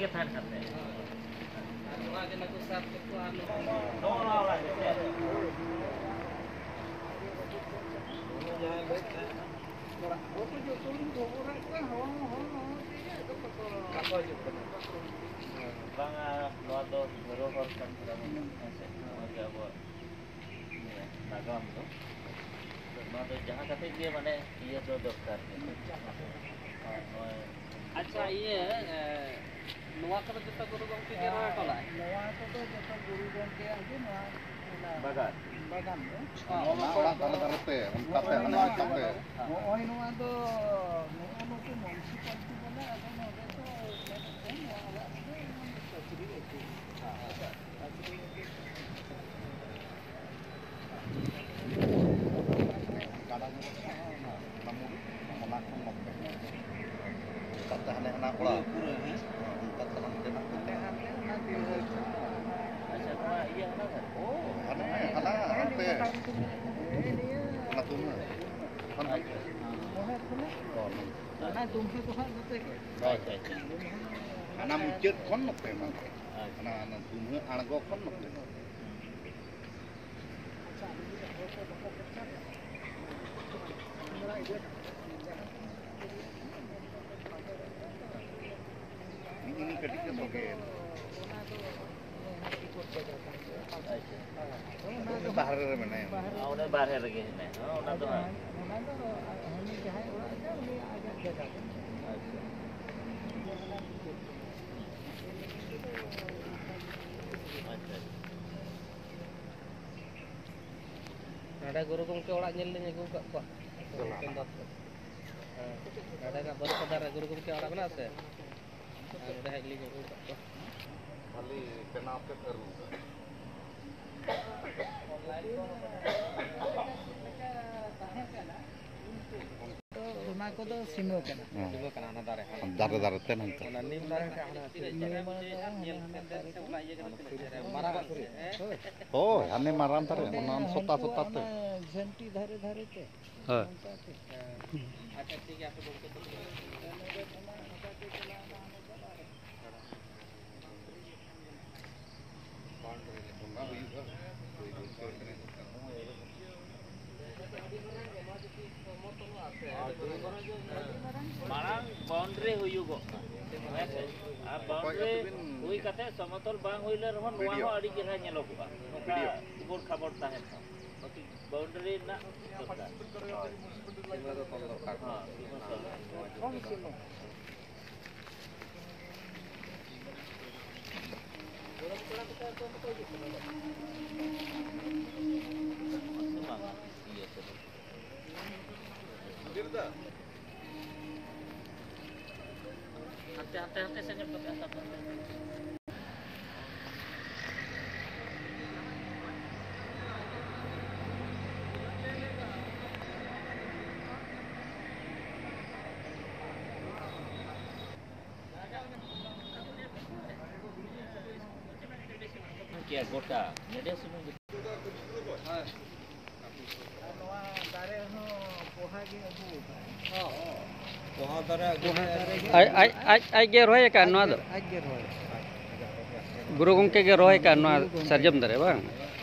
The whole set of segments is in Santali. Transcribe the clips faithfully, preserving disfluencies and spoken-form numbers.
ᱜᱮ ᱛᱟᱦᱮᱱ ᱠᱟᱱ ᱛᱟᱦᱮᱸᱫ᱾ ᱟᱨ ᱱᱚᱣᱟ ᱜᱮ ᱱᱩᱠᱩ ᱥᱟᱨ ᱛᱮᱠᱚ ᱟᱨ ᱱᱩᱠᱩ ᱱᱚᱜᱼᱚ ᱱᱚᱣᱟ ᱚᱲᱟᱜ ᱜᱮ ᱥᱮ? ᱡᱟᱦᱟᱸᱭ ᱞᱟᱹᱭᱮᱫ ᱛᱟᱦᱮᱸᱫ, ᱚᱲᱟᱜ ᱦᱚᱲ ᱠᱚ ᱡᱚᱛᱚ ᱞᱤᱧ ᱠᱷᱚᱵᱚᱨᱟᱫ ᱠᱚᱣᱟ, ᱦᱚᱲ ᱦᱚᱸ ᱦᱚᱲ ᱦᱚᱸ ᱛᱮᱜᱮ ᱟᱫᱚ ᱵᱟᱠᱚ ᱵᱟᱠᱚ ᱦᱤᱡᱩᱜ ᱠᱟᱱᱟ᱾ ᱵᱟᱝᱟ, ᱱᱚᱣᱟ ᱫᱚ ᱫᱷᱚᱨᱚ ᱦᱚᱲ ᱠᱟᱱ ᱛᱟᱵᱚᱱᱟ, ᱦᱮᱸ ᱥᱮ? ᱱᱚᱣᱟ ᱜᱮ ᱟᱵᱚᱣᱟᱜ ᱱᱟᱜᱟᱢ ᱫᱚ᱾ ᱛᱚ, ᱱᱚᱣᱟ ᱫᱚ ᱡᱟᱦᱟᱸ ᱠᱟᱛᱮ ᱜᱮ, ᱢᱟᱱᱮ, ᱤᱭᱟᱹ ᱫᱚ ᱫᱚᱨᱠᱟᱨ ᱜᱮ᱾ ᱟᱨ ᱱᱚᱜᱼᱚᱭ ᱟᱪᱪᱷᱟ, ᱤᱭᱟᱹ, ᱮ, ᱱᱚᱣᱟ ᱠᱚᱫᱚ ᱡᱚᱛᱚ ᱜᱩᱨᱩ ᱜᱚᱢᱠᱮ ᱜᱮ ᱨᱚᱦᱚᱭ ᱦᱚᱴᱚ ᱞᱮᱫᱼᱟᱭ? ᱱᱚᱣᱟ ᱠᱚᱫᱚ ᱡᱚᱛᱚ ᱜᱩᱨᱩ ᱜᱚᱢᱠᱮᱭᱟᱜ ᱜᱮ, ᱱᱚᱣᱟ ᱵᱟᱜᱟᱱ᱾ ᱵᱟᱜᱟᱱ ᱫᱚ᱾ ᱚᱱᱟ ᱚᱲᱟᱜ ᱫᱷᱟᱨᱮ ᱫᱷᱟᱨᱮ ᱛᱮ, ᱚᱱᱠᱟ ᱛᱮ, ᱱᱚᱜᱼᱚᱭ ᱦᱟᱱᱮ ᱱᱚᱣᱟ, ᱚᱱᱠᱟ ᱛᱮ᱾ ᱱᱚᱜᱼᱚᱭ ᱱᱚᱣᱟ ᱫᱚ, ᱱᱚᱜᱼᱚ ᱱᱩᱠᱩ ᱢᱩᱱᱥᱤᱯᱟᱞᱴᱤ ᱵᱟᱞᱟ, ᱟᱫᱚ ᱱᱚᱰᱮ ᱠᱚ ᱢᱮᱱᱮᱫ ᱛᱟᱦᱮᱸᱫ, ᱱᱚᱣᱟ ᱚᱲᱟᱜ ᱨᱮᱫᱚ ᱯᱟᱹᱪᱨᱤ ᱟᱹᱪᱩᱨ᱾ ᱜᱟᱰᱟ ᱧᱮᱞᱚᱜ ᱠᱟᱱᱟ, ᱚᱱᱟ ᱢᱩᱨᱩ, ᱚᱱᱟ ᱠᱷᱚᱱ ᱱᱚᱛᱮ᱾ ᱚᱱᱠᱟ ᱛᱟᱦᱮᱱᱟ ᱦᱟᱱᱟ ᱚᱲᱟᱜ᱾ ᱯᱩᱨᱟᱹ, ᱦᱮᱸ? ᱦᱮᱸ, ᱚᱱᱠᱟ ᱛᱟᱦᱮᱱ ᱛᱮ ᱱᱟᱜ ᱠᱚ ᱛᱟᱦᱮᱱᱟ᱾ ᱟᱪᱪᱷᱟ, ᱱᱚᱣᱟ ᱤᱭᱟᱹ ᱦᱟᱱᱟ ᱫᱷᱟᱨᱮ? ᱚ, ᱦᱟᱱᱮ, ᱦᱟᱱᱟ, ᱦᱟᱱᱛᱮ᱾ ᱚᱱᱟ ᱛᱩᱢᱟᱹ᱾ ᱠᱷᱚᱱ ᱦᱟᱱᱛᱮ᱾ ᱚ, ᱱᱚᱝᱠᱟ᱾ ᱚᱱᱟ ᱫᱩᱢᱦᱟᱹ ᱫᱚ ᱦᱟᱸᱜ ᱱᱚᱛᱮ ᱜᱮ᱾ ᱟᱪᱪᱷᱟ, ᱟᱪᱪᱷᱟ᱾ ᱦᱟᱱᱟ ᱢᱩᱪᱟᱹᱫ ᱠᱷᱚᱱ ᱱᱚᱛᱮ, ᱱᱚᱛᱮ᱾ ᱟᱪᱪᱷᱟ᱾ ᱦᱟᱱᱟ, ᱦᱟᱱᱟ ᱫᱩᱢᱦᱟᱹ ᱟᱬᱜᱚ ᱠᱷᱚᱱ ᱱᱚᱛᱮ᱾ ᱱᱤᱜ ᱱᱤᱭᱟᱹ ᱠᱟᱹᱴᱤᱡ ᱜᱮ ᱛᱚᱵᱮ᱾ ᱟᱪᱪᱷᱟ᱾ ᱵᱟᱦᱨᱮ ᱨᱮ ᱢᱮᱱᱟᱭᱟ᱾ ᱚᱱᱮ ᱵᱟᱦᱨᱮ ᱨᱮᱜᱮ ᱦᱮᱱᱟᱭᱟ᱾ ᱦᱚᱸ, ᱚᱱᱟ ᱫᱚ ᱦᱟᱸᱜ᱾ ᱚᱱᱟ ᱫᱚ ᱦᱟᱹᱱᱤ ᱡᱟᱦᱟᱸᱭ ᱚᱲᱟᱜ ᱨᱮ, ᱩᱱᱤ ᱟᱡᱟᱜ ᱡᱟᱭᱜᱟ ᱠᱟᱱᱟ᱾ ᱟᱪᱪᱷᱟ᱾ ᱟᱪᱪᱷᱟ, ᱟᱪᱪᱷᱟ᱾ ᱱᱚᱰᱮ ᱜᱩᱨᱩ ᱜᱚᱢᱠᱮ ᱚᱲᱟᱜ ᱧᱮᱞ ᱞᱤᱧ ᱟᱹᱜᱩ ᱟᱠᱟᱫ ᱠᱚᱣᱟ᱾ ᱦᱮᱸ, ᱱᱚᱰᱮᱱᱟᱜ ᱵᱟᱹᱨᱩᱯᱟᱫᱟ ᱨᱮ ᱜᱩᱨᱩ ᱜᱚᱢᱠᱮ ᱚᱲᱟᱜ ᱢᱮᱱᱟᱜᱼᱟ ᱥᱮ? ᱟᱨ ᱱᱚᱰᱮ ᱦᱮᱡ ᱞᱤᱧ ᱟᱹᱜᱩ ᱟᱠᱟᱫ ᱠᱚᱣᱟ᱾ ᱠᱷᱟᱹᱞᱤ ᱵᱮᱱᱟᱣ ᱛᱮᱫ ᱟᱹᱨᱩ᱾ ᱚᱱᱟ ᱠᱚᱫᱚ ᱥᱤᱢᱟᱹ ᱠᱟᱱᱟ᱾ ᱦᱮᱸ᱾ ᱫᱟᱨᱮ ᱫᱟᱨᱮ ᱛᱮ ᱱᱚᱝᱠᱟ᱾ ᱚᱱᱟ ᱱᱤᱢ ᱫᱟᱨᱮ ᱨᱮ ᱦᱟᱱᱟ ᱥᱤᱢᱟᱹ ᱫᱚ ᱦᱟᱱᱟ ᱫᱟᱨᱮ ᱠᱚ᱾ ᱢᱟᱨᱟᱝ ᱟᱜ ᱥᱩᱨ ᱨᱮ᱾ ᱦᱳᱭ, ᱦᱟᱱᱮ ᱢᱟᱨᱟᱝ ᱫᱟᱨᱮ, ᱚᱱᱮ ᱚᱱᱟ ᱥᱚᱛᱟ ᱦᱟᱹᱱᱠᱩ ᱥᱚᱛᱟ ᱛᱮ᱾ ᱚᱱᱟ ᱡᱷᱟᱹᱱᱴᱤ ᱫᱷᱟᱨᱮ ᱫᱷᱟᱨᱮ ᱛᱮ᱾ ᱦᱳᱭ᱾ ᱚᱱᱠᱟ ᱛᱮ᱾ ᱟᱪᱪᱷᱟ, ᱴᱷᱤᱠ ᱜᱮᱭᱟ, ᱟᱯᱮ ᱜᱚᱢᱠᱮ ᱛᱟᱠᱚ᱾ ᱱᱚᱰᱮ ᱠᱷᱚᱱᱟᱜ ᱱᱚᱝᱠᱟ ᱛᱮ ᱪᱟᱞᱟᱣ ᱮᱱᱟ, ᱦᱟᱱᱮ ᱪᱟᱞᱟᱣ ᱮᱱᱟ᱾ ᱵᱟᱣᱩᱱᱰᱟᱨᱤ ᱦᱩᱭ ᱠᱟᱛᱮ ᱥᱚᱢᱚᱛᱚᱞ ᱵᱟᱝ ᱦᱩᱭ ᱞᱮᱱ ᱨᱮᱦᱚᱸ ᱱᱚᱣᱟ ᱦᱚᱸ ᱟᱹᱰᱤ ᱪᱮᱦᱨᱟ ᱧᱮᱞᱚᱜᱚᱜᱼᱟ᱾ ᱱᱚᱝᱠᱟ ᱩᱵᱚᱲ ᱠᱷᱟᱵᱚᱲ ᱛᱟᱦᱮᱱ ᱠᱷᱟᱱ ᱠᱟᱹᱴᱤᱡ ᱵᱟᱣᱩᱱᱰᱟᱨᱤ ᱨᱮᱱᱟᱜ ᱫᱚᱨᱠᱟᱨ᱾ ᱥᱤᱢᱟᱹ ᱫᱚ ᱛᱚᱞ ᱫᱚᱨᱠᱟᱨ᱾ ᱦᱮᱸ, ᱥᱤᱢᱟᱹ ᱛᱚᱞ᱾ ᱦᱟᱱᱛᱮ, ᱦᱟᱱᱛᱮ, ᱦᱟᱱᱛᱮ ᱥᱮᱫ ᱧᱚᱜ ᱠᱟᱛᱮ ᱦᱟᱛᱟᱣ ᱠᱚᱢ᱾ ᱠᱮᱭᱟ ᱜᱚᱴᱟ ᱱᱮᱰᱮ ᱥᱩᱢᱩᱝ ᱜᱮ᱾ ᱟᱨ ᱱᱚᱣᱟ ᱫᱟᱨᱮ ᱦᱚᱸ ᱯᱚᱦᱟ ᱜᱮ ᱟᱹᱜᱩ ᱟᱠᱟᱫ᱾ ᱯᱚᱦᱟ ᱫᱟᱨᱮ ᱟᱹᱜᱩ ᱟᱠᱟᱫ᱾ ᱟᱡ, ᱟᱡ, ᱟᱡ, ᱟᱡ ᱜᱮ ᱨᱚᱦᱚᱭ ᱟᱠᱟᱫ ᱱᱚᱣᱟ ᱫᱚ? ᱟᱡ ᱜᱮ ᱨᱚᱦᱚᱭ ᱟᱠᱟᱫ᱾ ᱜᱩᱨᱩ ᱜᱚᱢᱠᱮ ᱜᱮ ᱨᱚᱦᱚᱭ ᱟᱠᱟᱫ ᱱᱚᱣᱟ ᱜᱩᱨᱩ ᱜᱚᱢᱠᱮ᱾ ᱥᱟᱨᱡᱚᱢ ᱫᱟᱨᱮ, ᱵᱟᱝ?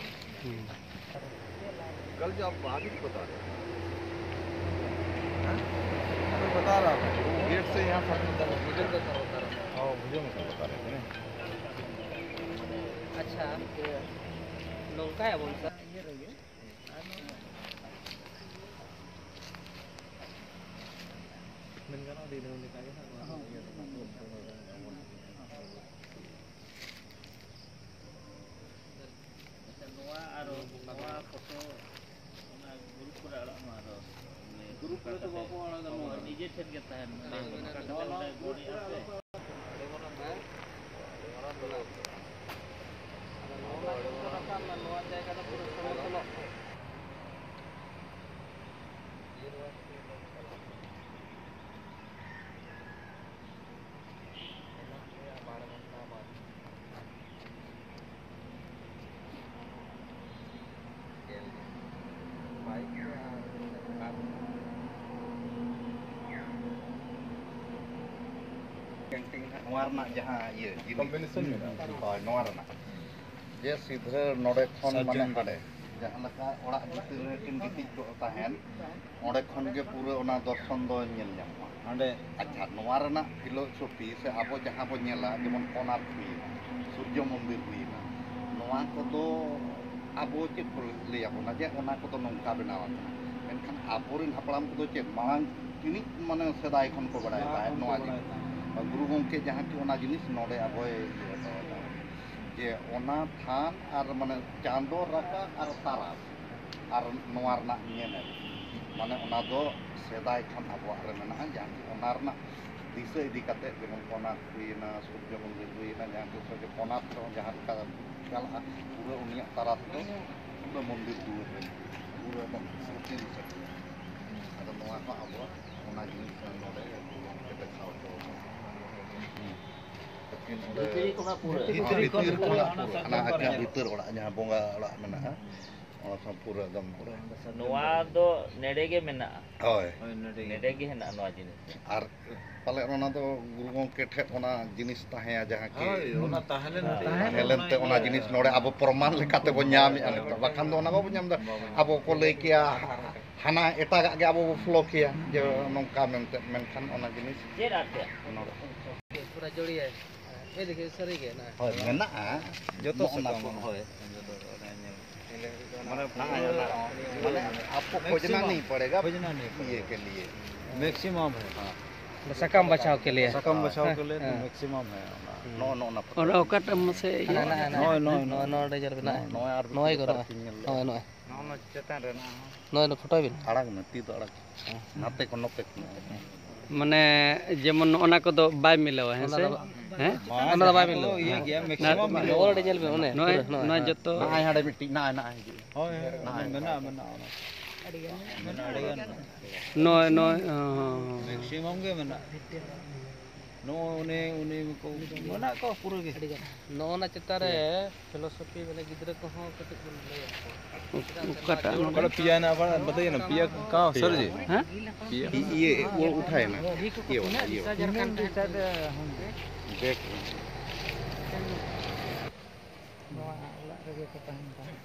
ᱦᱩᱸ᱾ कल जो आप आगे की बता रहे थे, हाँ? मैं बता रहा था, वो गेट से यहाँ तक बता रहा था। भोजन का सर बता रहा था। हाँ, भोजन का सर बता रहे थे ना। ᱟᱪᱪᱷᱟ, ᱱᱚᱝᱠᱟᱭᱟᱵᱚᱱ ᱥᱟᱨ᱾ ᱤᱭᱟᱹ ᱨᱮᱜᱮ᱾ ᱢᱮᱱ ᱜᱟᱱᱚᱜᱼᱟ, ᱫᱤᱱᱟᱹᱢ ᱞᱮᱠᱟ ᱜᱮ ᱦᱟᱸᱜ ᱱᱚᱣᱟ ᱫᱚ ᱤᱭᱟᱹ ᱫᱚ ᱦᱟᱸᱜ ᱵᱚᱱ ᱟᱪᱪᱷᱟ, ᱱᱚᱣᱟ ᱟᱨ ᱱᱚᱣᱟ ᱯᱷᱳᱴᱳ ᱚᱱᱟ ᱜᱨᱩᱯ ᱠᱚᱨᱮ ᱟᱲᱟᱜ ᱢᱟ ᱟᱨᱚ᱾ ᱜᱨᱩᱯ ᱠᱚᱨᱮ ᱫᱚ ᱵᱟᱠᱚ ᱟᱲᱟᱜᱟ ᱱᱚᱣᱟ᱾ ᱱᱤᱡᱮ ᱴᱷᱮᱱ ᱜᱮ ᱛᱟᱦᱮᱱ ᱢᱟ᱾ ᱱᱚᱣᱟ ᱜᱨᱩᱯ ᱠᱚᱨᱮ ᱟᱲᱟᱜ ᱢᱟ᱾ ᱟᱫᱚ ᱱᱚᱣᱟ ᱡᱩᱛ ᱨᱟᱠᱟᱵ ᱢᱮ, ᱱᱚᱣᱟ ᱡᱟᱭᱜᱟ ᱫᱚ ᱯᱩᱨᱟᱹ ᱥᱚᱢᱚᱛᱚᱞᱚᱜ ᱢᱮ᱾ ᱯᱮᱱᱴᱤᱝ ᱦᱟᱸᱜ ᱱᱚᱣᱟ ᱨᱮᱱᱟᱜ ᱡᱟᱦᱟᱸ ᱤᱭᱟᱹ ᱡᱤᱱᱤᱥ, ᱠᱚᱢᱵᱤᱱᱮᱥᱚᱱ ᱢᱮᱱᱟᱜᱼᱟ᱾ ᱦᱳᱭ, ᱱᱚᱣᱟ ᱨᱮᱱᱟᱜ᱾ ᱡᱮ ᱥᱤᱫᱷᱟᱹ ᱱᱚᱰᱮ ᱠᱷᱚᱱ ᱢᱟᱱᱮ ᱥᱟᱨᱡᱚᱢ ᱦᱟᱸᱰᱮ᱾ ᱡᱟᱦᱟᱸ ᱞᱮᱠᱟ ᱚᱲᱟᱜ ᱵᱷᱤᱛᱤᱨ ᱨᱮ ᱠᱤᱱ ᱜᱤᱛᱤᱡ ᱠᱚᱜ ᱛᱟᱦᱮᱸᱱ, ᱚᱸᱰᱮ ᱠᱷᱚᱱ ᱜᱮ ᱯᱩᱨᱟᱹ ᱚᱱᱟ ᱫᱚᱨᱥᱚᱱ ᱫᱚ ᱧᱮᱞ ᱧᱟᱢᱚᱜᱼᱟ᱾ ᱚᱸᱰᱮ ᱟᱪᱪᱷᱟ, ᱱᱚᱣᱟ ᱨᱮᱱᱟᱜ ᱯᱷᱤᱞᱳᱥᱚᱯᱷᱤ ᱥᱮ ᱟᱵᱚ ᱡᱟᱦᱟᱸ ᱵᱚ ᱧᱮᱞᱟ, ᱡᱮᱢᱚᱱ ᱠᱳᱱᱟᱨᱠ ᱦᱩᱭᱮᱱᱟ, ᱥᱩᱨᱡᱚ ᱢᱚᱱᱫᱤᱨ ᱦᱩᱭᱮᱱᱟ, ᱱᱚᱣᱟ ᱠᱚᱫᱚ ᱟᱵᱚ ᱪᱮᱫ ᱠᱚ ᱞᱟᱹᱭ ᱟᱵᱚᱱᱟ ᱡᱮ ᱚᱱᱟ ᱠᱚᱫᱚ ᱱᱚᱝᱠᱟ ᱵᱮᱱᱟᱣ ᱟᱠᱟᱱᱟ? ᱢᱮᱱᱠᱷᱟᱱ ᱟᱵᱚᱨᱮᱱ ᱦᱟᱯᱲᱟᱢ ᱠᱚᱫᱚ ᱪᱮᱫ ᱢᱟᱲᱟᱝ ᱛᱤᱱᱤᱡ ᱢᱟᱱᱮ ᱥᱮᱫᱟᱭ ᱠᱷᱚᱱ ᱠᱚ ᱵᱟᱲᱟᱭ ᱛᱟᱦᱮᱸᱫ ᱱᱚᱣᱟ ᱡᱤᱱᱤᱥ᱾ ᱜᱩᱨᱩ ᱜᱚᱢᱠᱮ ᱡᱟᱦᱟᱸ ᱠᱤ ᱚᱱᱟ ᱡᱤᱱᱤᱥ ᱱᱚᱰᱮ ᱟᱵᱚᱭ ᱤᱭᱟᱹ ᱦᱚᱴᱚ ᱟᱠᱟᱫᱟ, ᱡᱮ ᱚᱱᱟ ᱛᱷᱟᱱ ᱟᱨ ᱢᱟᱱᱮ ᱪᱟᱸᱫᱚ ᱨᱟᱠᱟᱵ ᱟᱨ ᱛᱟᱨᱟᱥ ᱟᱨ ᱱᱚᱣᱟ ᱨᱮᱱᱟᱜ ᱧᱮᱱᱮᱞ, ᱢᱟᱱᱮ ᱚᱱᱟ ᱫᱚ ᱥᱮᱫᱟᱭ ᱠᱷᱚᱱ ᱟᱵᱚᱣᱟᱜ ᱨᱮ ᱢᱮᱱᱟᱜᱼᱟ᱾ ᱡᱟᱦᱟᱸ ᱠᱤ ᱚᱱᱟ ᱨᱮᱱᱟᱜ ᱫᱤᱥᱟᱹ ᱤᱫᱤ ᱠᱟᱛᱮ, ᱡᱮᱢᱚᱱ ᱠᱳᱱᱟᱨᱠ ᱦᱩᱭᱮᱱᱟ, ᱥᱩᱨᱡᱚ ᱢᱚᱱᱫᱤᱨ ᱦᱩᱭᱮᱱᱟ, ᱡᱟᱦᱟᱸ ᱠᱤ ᱥᱚᱡᱷᱮ ᱠᱳᱱᱟᱨᱠ ᱨᱮᱦᱚᱸ ᱡᱟᱦᱟᱸ ᱞᱮᱠᱟ ᱪᱟᱞᱟᱜᱼᱟ, ᱯᱩᱨᱟᱹ ᱩᱱᱤᱭᱟᱜ ᱛᱟᱨᱟᱥ ᱫᱚ ᱯᱩᱨᱟᱹ ᱢᱚᱱᱫᱤᱨ ᱫᱩᱣᱟᱹᱨ ᱨᱮ ᱯᱩᱨᱟᱹ ᱮᱠᱫᱚᱢ ᱥᱨᱤᱛᱤ ᱨᱩᱯᱮ ᱛᱟᱦᱮᱱᱟ᱾ ᱟᱫᱚ ᱱᱚᱣᱟ ᱦᱚᱸ ᱟᱵᱚᱣᱟᱜ ᱚᱱᱟ ᱡᱤᱱᱤᱥ ᱱᱚᱰᱮ ᱜᱚᱢᱠᱮ ᱫᱮᱠᱷᱟᱣ ᱦᱚᱴᱚ ᱟᱵᱚᱱᱟ᱾ ᱞᱮᱠᱤᱱ ᱚᱸᱰᱮ ᱵᱷᱤᱛᱨᱤ ᱠᱷᱚᱱᱟᱜ ᱯᱩᱨᱟᱹ᱾ ᱵᱷᱤᱛᱨᱤ ᱠᱷᱚᱱᱟᱜ ᱯᱩᱨᱟᱹ, ᱦᱟᱱᱟ ᱟᱡᱟᱜ ᱵᱷᱤᱛᱟᱹᱨ ᱚᱲᱟᱜ, ᱡᱟᱦᱟᱸ ᱵᱚᱸᱜᱟ ᱚᱲᱟᱜ ᱢᱮᱱᱟᱜᱼᱟ, ᱚᱱᱟ ᱥᱟᱶ ᱯᱩᱨᱟᱹ ᱮᱠᱫᱚᱢ ᱯᱩᱨᱟᱹ᱾ ᱱᱚᱣᱟ ᱫᱚ ᱱᱮᱰᱮ ᱜᱮ ᱢᱮᱱᱟᱜᱼᱟ᱾ ᱦᱳᱭ᱾ ᱦᱳᱭ, ᱱᱚᱰᱮ ᱜᱮ᱾ ᱱᱮᱰᱮ ᱜᱮ ᱦᱮᱱᱟᱜᱼᱟ ᱱᱚᱣᱟ ᱡᱤᱱᱤᱥ ᱫᱚ᱾ ᱟᱨ ᱯᱟᱞᱮᱫ ᱚᱱᱟ ᱫᱚ ᱜᱩᱨᱩ ᱜᱚᱢᱠᱮ ᱴᱷᱮᱱ ᱚᱱᱟ ᱡᱤᱱᱤᱥ ᱛᱟᱦᱮᱸᱭᱟ, ᱡᱟᱦᱟᱸ ᱠᱤ ᱦᱳᱭ, ᱚᱱᱟ ᱛᱟᱦᱮᱸ ᱞᱮᱱ ᱛᱟᱦᱮᱸ ᱛᱮᱜᱮ ᱞᱮᱱ ᱛᱮ ᱚᱱᱟ ᱚᱱᱟ ᱡᱤᱱᱤᱥ ᱱᱚᱰᱮ ᱟᱵᱚ ᱯᱨᱚᱢᱟᱱ ᱞᱮᱠᱟᱛᱮ ᱵᱚᱱ ᱧᱟᱢᱮᱫᱼᱟ ᱱᱤᱛᱚᱜ᱾ ᱵᱟᱠᱷᱟᱱ ᱫᱚ ᱚᱱᱟ ᱵᱟᱵᱚᱱ ᱧᱟᱢ ᱮᱫᱟ᱾ ᱵᱟᱵᱚᱱ ᱟᱵᱚ ᱠᱚ ᱞᱟᱹᱭ ᱠᱮᱭᱟ, ᱦᱟᱱᱟ ᱮᱴᱟᱜᱟᱜ ᱜᱮ ᱟᱵᱚ ᱵᱚ ᱯᱷᱚᱞᱳ ᱠᱮᱭᱟ, ᱡᱮ ᱱᱚᱝᱠᱟ ᱢᱮᱱᱛᱮ, ᱢᱮᱱᱠᱷᱟᱱ ᱚᱱᱟ ᱡᱤᱱᱤᱥ ᱪᱮᱫ ᱟᱫ ᱯᱮᱭᱟ? ᱱᱚᱰᱮ᱾ ᱯᱩᱨᱟᱹ ᱡᱚᱲᱤᱭᱟᱹ᱾ ᱦᱳᱭ, ᱢᱮᱱᱟᱜᱼᱟ᱾ ᱡᱚᱛᱚ ᱱᱚᱜᱼᱚ ᱱᱟ ᱥᱟᱠᱟᱢ ᱠᱚ, ᱢᱮᱱᱟᱜᱼᱟ᱾ ᱦᱳᱭ᱾ ᱢᱟᱱᱮ ᱦᱮᱸ, ᱚᱱᱟ, ᱢᱟᱱᱮ ᱟᱯᱠᱳ ᱠᱷᱳᱡᱱᱟ ᱢᱮᱠᱥᱤᱢᱟᱢ, ᱱᱟᱦᱤᱸ ᱯᱟᱲᱮᱜᱟ, ᱠᱷᱳᱡᱱᱟ ᱱᱟᱦᱤᱸ ᱯᱟᱲᱮᱜᱟ᱾ ᱤᱭᱟᱹ ᱠᱮ ᱞᱤᱭᱮ᱾ ᱢᱮᱠᱥᱤᱢᱟᱢ ᱦᱮᱸ᱾ ᱥᱟᱠᱟᱢ ᱵᱟᱪᱷᱟᱣ ᱠᱮ ᱞᱤᱭᱮ᱾ ᱥᱟᱠᱟᱢ ᱵᱟᱪᱷᱟᱣ ᱦᱮᱸ, ᱠᱮ ᱞᱤᱭᱮ ᱛᱚ ᱦᱮᱸ᱾ ᱢᱮᱠᱥᱤᱢᱟᱢ ᱦᱮᱸ ᱚᱱᱟ᱾ ᱱᱚᱜᱼᱚ, ᱱᱚᱜᱼᱚ ᱱᱟ ᱯᱷᱳᱴᱳ᱾ ᱚᱱᱟ ᱚᱠᱟᱴᱟᱜ ᱢᱟᱥᱮ ᱤᱭᱟᱹ? ᱦᱟᱱᱟ, ᱦᱟᱱᱟ, ᱱᱚᱜᱼᱚᱭ, ᱱᱚᱜᱼᱚᱭ, ᱱᱚᱜᱼᱚᱭ᱾ ᱱᱚᱣᱟ ᱱᱚᱰᱮ ᱧᱮᱞ ᱢᱮᱱᱟᱜᱼᱟ᱾ ᱱᱚᱜᱼᱚᱭ, ᱱᱚᱜᱼᱚᱭ ᱟᱨ ᱱᱚᱜᱼᱚᱭ ᱢᱤᱫᱴᱤᱡ ᱠᱚ, ᱫᱚᱨᱠᱟᱨ ᱱᱚᱜᱼᱚᱭ᱾ ᱠᱤᱱ ᱧᱮᱞ ᱞᱮᱫ᱾ ᱱᱚᱜᱼᱚᱭ, ᱱᱚᱜᱼᱚᱭ᱾ ᱱᱚᱜᱼᱚᱭ ᱱᱚᱣᱟ ᱪᱮᱛᱟᱱ ᱨᱮ ᱱᱚᱜᱼᱚᱭ᱾ ᱱᱚᱣᱟ ᱫᱚ ᱯᱷᱳᱴᱳᱭ ᱵᱤᱱ᱾ ᱟᱲᱟᱜᱽ ᱢᱮ, ᱛᱤ ᱫᱚ ᱟᱲᱟᱜᱽ ᱢᱮ᱾ ᱱᱟᱛᱮ ᱠᱷᱚᱱ ᱱᱚᱛᱮ ᱠᱷᱚᱱ᱾ ᱢᱟᱱᱮ ᱡᱮᱢᱚᱱ ᱱᱚᱜᱼᱚ ᱱᱟ ᱠᱚᱫᱚ ᱵᱟᱭ ᱢᱤᱞᱟᱹᱣᱟ, ᱦᱮᱸ ᱥᱮ? ᱦᱮᱸ? ᱚᱱᱟ ᱫᱚ ᱵᱟᱭ ᱢᱤᱞᱟᱹᱣᱟ᱾ ᱤᱭᱟᱹ ᱜᱮᱭᱟ, ᱢᱮᱠᱥᱤᱢᱟᱢ ᱢᱤᱞᱟᱹᱣᱟ᱾ ᱱᱚᱜᱼᱚ ᱱᱚᱰᱮ ᱧᱮᱞ ᱵᱤᱱ, ᱚᱱᱮ, ᱱᱚᱜᱼᱚᱭ, ᱯᱩᱨᱟᱹ, ᱱᱚᱜᱼᱚᱭ, ᱱᱚᱣᱟ ᱦᱮᱸ᱾ ᱡᱚᱛᱚ ᱱᱚᱜᱼᱚᱭ ᱦᱟᱸᱰᱮ ᱢᱤᱫᱴᱤᱡ, ᱱᱚᱜᱼᱚᱭ, ᱱᱚᱜᱼᱚᱭ ᱦᱤᱡᱩᱜ᱾ ᱦᱳᱭ, ᱦᱳᱭ, ᱱᱚᱜᱼᱚᱭ, ᱢᱮᱱᱟᱜᱼᱟ, ᱱᱚᱜᱼᱚᱭ᱾ ᱢᱮᱱᱟᱜᱼᱟ, ᱚᱱᱟ᱾ ᱢᱮᱱᱟᱜᱼᱟ, ᱟᱹᱰᱤ ᱜᱟᱱ ᱢᱮᱱᱟᱜᱼᱟ᱾ ᱱᱚᱜᱼᱚᱭ, ᱱᱚᱜᱼᱚᱭ, ᱦᱚᱸ, ᱦᱚᱸ, ᱦᱚᱸ᱾ ᱢᱮᱠᱥᱤᱢᱟᱢ ᱜᱮ ᱢᱮᱱᱟᱜᱼᱟ᱾ ᱱᱚᱜᱼᱚᱭ ᱩᱱᱤ, ᱩᱱᱤ ᱠᱚ ᱢᱮᱱᱟᱜ ᱠᱚᱣᱟ ᱯᱩᱨᱟᱹ ᱜᱮ᱾ ᱟᱹᱰᱤ ᱜᱟᱱ᱾ ᱱᱚᱜᱼᱚ ᱱᱟ ᱪᱮᱛᱟᱱ ᱨᱮ ᱯᱷᱤᱞᱳᱥᱚᱯᱷᱤ ᱵᱚᱞᱮ ᱜᱤᱫᱽᱨᱟᱹ ᱠᱚᱦᱚᱸ ᱠᱟᱹᱴᱤᱡ ᱵᱚᱱ ᱞᱟᱹᱭ ᱟᱠᱚᱣᱟ᱾ ᱚᱠᱟᱴᱟᱜ ᱱᱚᱰᱮ ᱯᱤᱭᱟ ᱦᱮᱱᱟᱜᱼᱟ, ᱵᱟᱲᱟ-, ᱵᱟᱛᱟᱭᱟ ᱱᱟ, ᱯᱤᱭᱟ ᱠᱟᱦᱟᱸ, ᱥᱟᱨ ᱡᱤ? ᱦᱮᱸ? ᱯᱤᱭᱟ᱾ ᱤ-, ᱤᱭᱟᱹ, ᱩ-, ᱩᱴᱷᱟᱭᱮᱱᱟ᱾ ᱤᱭᱟᱹ ᱵᱟᱞᱟ, ᱤᱭᱟᱹ ᱵᱟᱞᱟ᱾ ᱵᱮᱜᱽ ᱨᱮ᱾ ᱱᱚᱣᱟ ᱚᱲᱟᱜ ᱨᱮᱜᱮ ᱠᱚ ᱛᱟᱦᱮᱱ ᱠᱟᱱᱟ᱾